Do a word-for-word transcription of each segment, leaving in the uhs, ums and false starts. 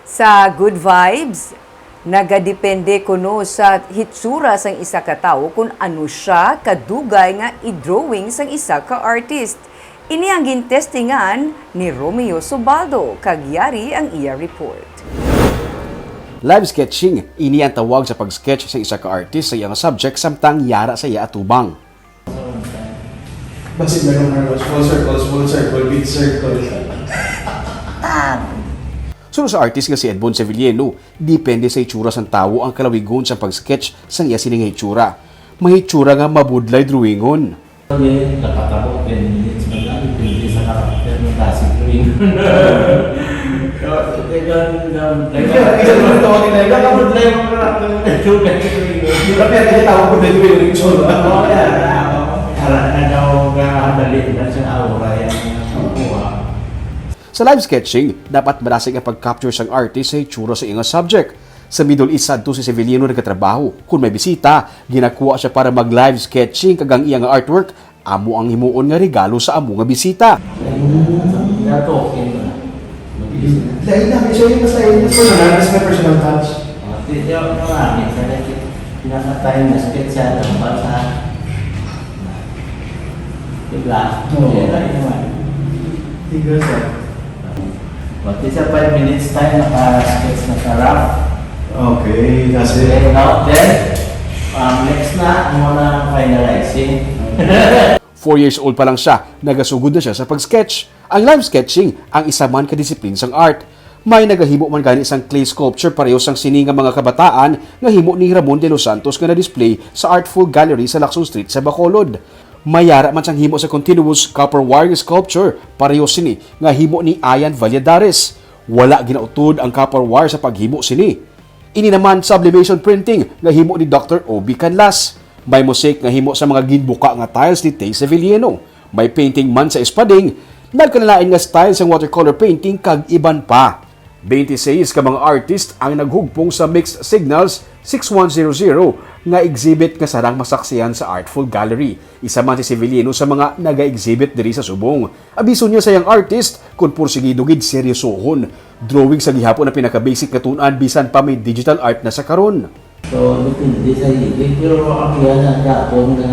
Sa good vibes, nagadepende kuno sa hitsura sang isa ka tawo kon ano sia kadugay nga i-drawing sang isa ka artist. Ini ang gintestingan ni Romeo Subaldo, kag yari ang iya report. Live sketching, ini ang tawag sa pag-sketch sa isa ka artist sa iyang subject samtang yara sa iya atubang. Basig meron nga full circle, full circle, big circle. Suno sa artist nga si Edmond Sevilleno, depende sa hitsura sang tawo ang kalawigon sang pag-sketch sang iya sini nga hitsura. May hitsura nga mabudlay drawingon. Nakatabo ten minutes man lang, depende sa karakter ng classic drawing. Kaya gano'n lang. Isa naman ito, okay na yun. Nakabudlay ang karakter ng Children drawing. Hindi ka pwede tawag ko dito yung itsura. Oo, yan. Para na daw kadali na sa aura yan. Kuha. Sa live sketching, dapat marasig ang pag-capture sang artist sa hitsura sa iyang subject. Sa Middle East sadto si Sevilleno nagatrabaho. Kung may bisita, ginakuha siya para mag-live sketching kag ang iyang artwork amo ang himuon nga regalo sa amo nga bisita. They're talking. Dahil na, siya yung mas lain, mas personal, mas may personal touch. Hindi ako marami. Kaya pinapatay na sketch sa tambal sa Diba? Oo. Yan lang naman. Tigas ah. But it's a five minutes time, naka-sketch na sa rough. Okay, kasi Then, now, then, um, next na, ang mga finalizing. Four years old pa lang siya, nagasugod na siya sa pag-sketch. Ang live sketching ang isa man ka disiplin sang art. May nagahimo man gani sang clay sculpture pareho sang sini nga mga kabataan nga himo ni Ramon de los Santos nga na-display sa Artful Gallery sa Lacson Street sa Bacolod. May yara man sang himo sa continuous copper wire sculpture pareho sini nga himo ni Ian Valladares. Wala ginautod ang copper wire sa paghimo sini. Ini naman sublimation printing nga himo ni Doctor Obi Canlas. May mosaic nga himo sa mga ginbuka nga tiles ni Tay Sevilleno. May painting man sa espading, nagkalalain nga style sang watercolor painting kag iban pa. Twenty-six ka mga artist ang naghugpong sa Mixed Signals six one zero zero nga exhibit nga sarang masaksihan sa Artful Gallery. Isa man si Sevilleno sa mga naga-exhibit diri sa subong. Abiso niya sa iyang artist, kung pursigido gid seryosohon. Drawing sa gihapon ang pinaka-basic nga tun-an bisan pa may digital art na sa karon. So, depende sa hilig. Pero ang iya na gapon na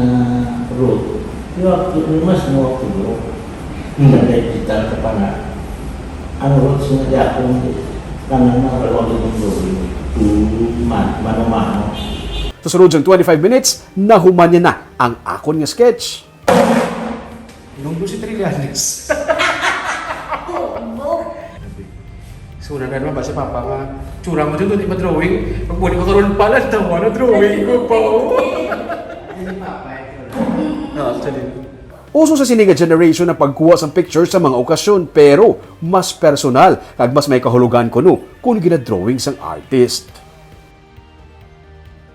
root, you have to, you must know what to do. Sa digital ka pa na, ang roots na gapon, tanang na raw ang drawing. Man, mano-mano. Sa sunod sang twenty-five minutes, nahuman niya na ang akon nga sketch. Nung doon si Trillanes. So, na naman ba si Papa nga, tsura mo dyan, doon ipa-drawing. Pag muli ko karoon pala, tawa na drawing ko pa. Oh. No, actually. Uso sa sini nga generation ang pagkuha sang picture sa mga okasyon, pero mas personal kag mas may kahulugan kuno kung ginadrawing sang artist.